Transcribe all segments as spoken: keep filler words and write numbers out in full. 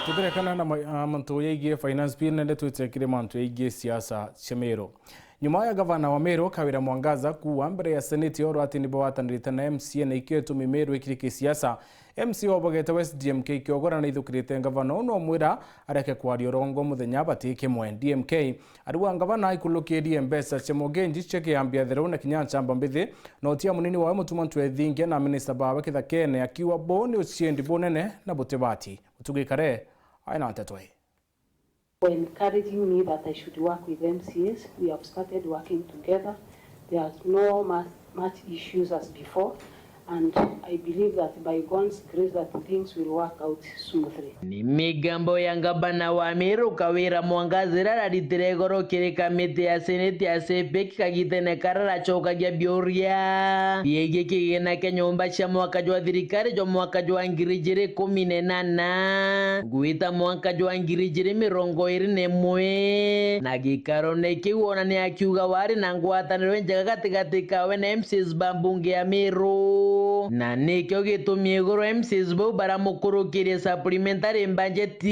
Tukirekana na ma-, a, mantu yaigie finance bill, nende twite kiri mantu yaigie siasa cia Meru. Nyuma ya gavana wa Meru, Kawira Mwangaza, kuuga mbere ya seneti oro ati ni bagwatanirite na M C A na ikio itumi Meru ikiri kisiasa, M C A wa bogete West D M K Kiogora naithukirite gavana uu, nomwira areke kwaria urongo muthenya bati kimwe. D M K ariuga ngavana ikulukirie mbeca cia mogenji cia kiambia theru na kinya nchamba mbithi, na utia munini wawe Mutuma Ntwethingia na minista bawe kithakene, akiuga buu ni uciendi bunene na butibati. Mutugi Kare aina nteto ii. Were encouraging me that I should work with M C As. We have started working together. There are no mu-, much issues as before, and I believe that by God's grace that things will work out smoothly. Ni migambo ya ngabana wa Meru Kawira Mwangaza ira araritire igoro kiri kamiti ya seneti ya CPEC kagitene karia aracokagia biuria biegie kigina kia nyomba cia mwaka jwa thirikari jwa mwaka jwa ngiri ijiri kumi na inana gwita mwaka jwa ngiri ijiri mirongo iri na imwe. Na gikarone kiu ona ni akiuga wari na ngwataniro injega gatigati kawe na M C As ba mbunge ya Meru, na nikio gitumi iguru M C As bau baramukurukirie supplementary budget.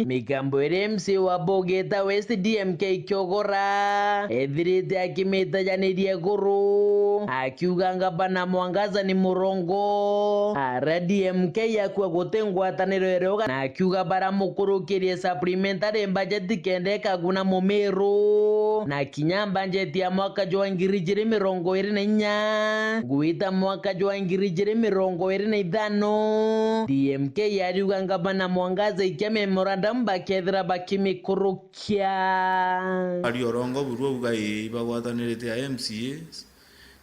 Migambo iria M C A wa Bogeta West D M K Kiogora ethirite akimitejaniria iguru, akiuga ngabana Mwangaza ni murongo, ara D M K akua guti ngwataniro irioga, na akiuga baramukurukirie supplementary budget kenda ikaguna Mumiru, na kinya budget ya mwaka jwa ngiri ijiri mirongo iri na inya gwita mwaka jwa ngiri ijiri mirongo iri na ithano, D M K ariuga ngabana Mwangaza ikia memorandum bakethira bakimikurukia. Aria urongo buru auga ii ibagwatanirite a M C As,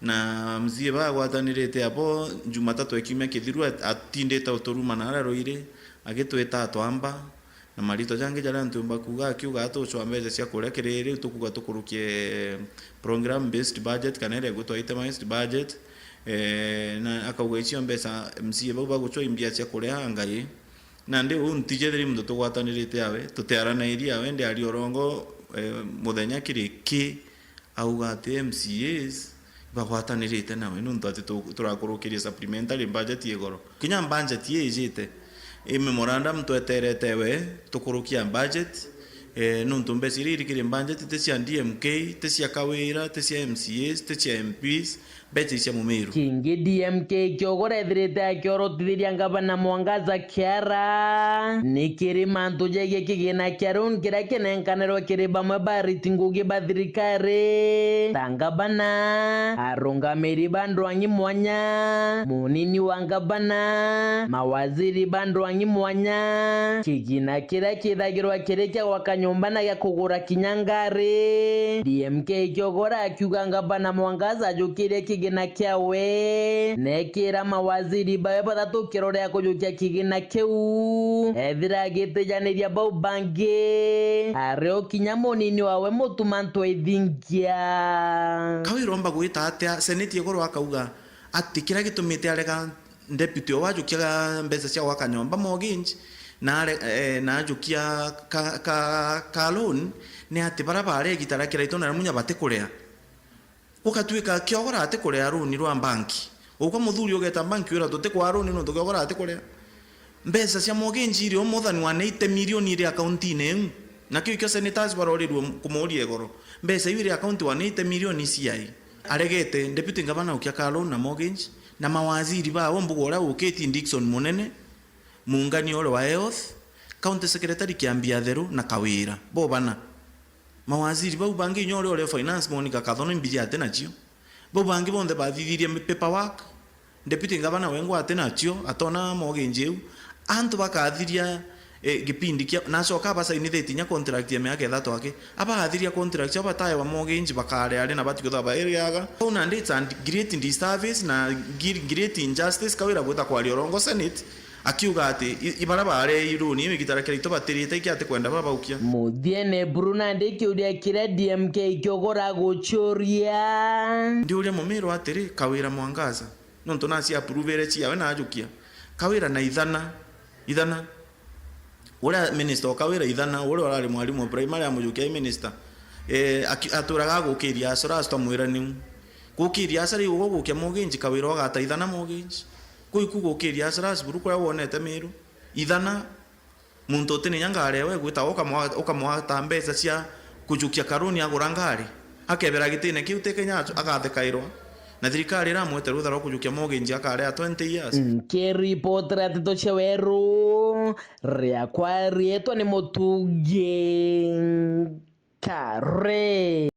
na M C A bagwatanirite abo Jumatatu ya kiumia kithiru at-, atindite uturuma na aria Ruiri, agitwita atwamba, na marito jangi jaria ntiumba kuuga, akiuga atucwa mbeca cia kuria kiri riu tukuuga tukurukie program based budget kana iria igwitwa itemized budget. Eh, na akauga icio mbeca M C A bau bagucwa imbia cia kuria ngai. Nandi uu ntijethiri muntu tugwatanirite awe, tutiaranairie awe, ndi aria urongo, eh, muthenya kiri ki, auga ati M C As ibagwatanirite nawe nontu ati tu-, turakurukirie supplementary budget igoro. Kinya budget ii ijite, i memorandum tweterete we tukurukia budget, eh, nontu mbeca iria iri kiri budget ti cia D M K, ti cia Kawira, ti cia M C As, ti cia M Ps, mbeca i cia Mumiru. Kingi D M K Kiogora ethirite akiorotithiria ngavana Mwangaza kiara ni kiri mantu jegie kigina kia loan kiria kinenkanirwe kiri bamwe bariti ngugi ba thirikari, ta ngavana, arungamiri ba ndwang'i mwanya, munini wa ngavana, mawaziri ba ndwang'i mwanya, kigina kiria kithagirwa kiri kia gwaka nyomba na gia kugura kinya ngari. D M K Kiogora akiuga ngavana Mwangaza ajukirie kigina kiawe, na ekira mawaziri bawe bathatu kirore ya kujukia kigina kiu, ethira agitijaniria bau bangi, ario kinya munini wawe Mutuma Ntwethingia. Kawira omba gwita atia? Seneti igoro akauga ati kiria gitumite arega deputy owe ajukia mbeca cia gwaka nyomba mortgage, na are-, eh, na ajukia ka, ka, ka loan, ni ati baria baria igita ria kiraito na ria munya batikuria. Gukatuika Kiogora atikuria runi rwa mbanki. Ugwe muthuri ugeta mbanki wira tutikwaa runi nontu Kiogora atikuria. Mbeca cia mortgage iri o more than one eighty million iri akauntiine iu. Na kiu ikio senators barorirue kumuuria igoro. Mbeca iu iri akaunti one eighty million iciai? Aregete deputy ngavana ukia ka loan na mortgage, na mawaziri bao mbuga uria ukitie Dickson Munene, muungania uria wa health, county secretary Kiambi Atheru na Kawira. Bo bana. Mawaziri bau bangi inya uria uri finance Monica Kathono imbiji ati nacio. Bau bangi bonthe bathithirie mi-, paperwork. Deputy ngavana wengwa ati nacio, atona mortgage iu. Antu bakathiria, eh, gipindi kia, na acoka abasainithitie inya contract ya miaka ithatu aki. Abagathiria contract cio bataewa mortgage bakare ari na batigutha bairiaga. Bau nandi it's a great disservice na gre-, great injustice Kawira gwita kwaria urongo Senate. Akiuga ati i-, i-, baria baria iruni imi gitara kiraito batirite iki ati kwenda babaukia. Muthiene buru nandi kiuria kiria D M K Kiogora gucuria. Ndiuria Mumiru atiri, Kawira Mwangaza, nontu nasi approve-ire ciawe na ajukia. Kawira na Ithana, Ithana. Uria minister o Kawira Ithana, uria urari mwarimu o primary amujukia i minister. Eh, aki-, aturaga agukiria asura, asu twamwira niu. Gukiria asara iu ugukia mortgage, Kawira ugata Ithana mortgage. Kuu iku gukiria asara, asiburu kuria wonete Miru. Ithana, Muntu utininya ngari ewe gwita ukamwa-, ukamwata mbeca cia kujukia karuni agura ngari. Akebera gitine kiu ti Kenya agathekairwa. Na thirikari iramwete rutha rwa kujukia mortgage akarea twenty years. Nkiripotera nteto cia weru, riakwa riitwa ni Mutugi Kare.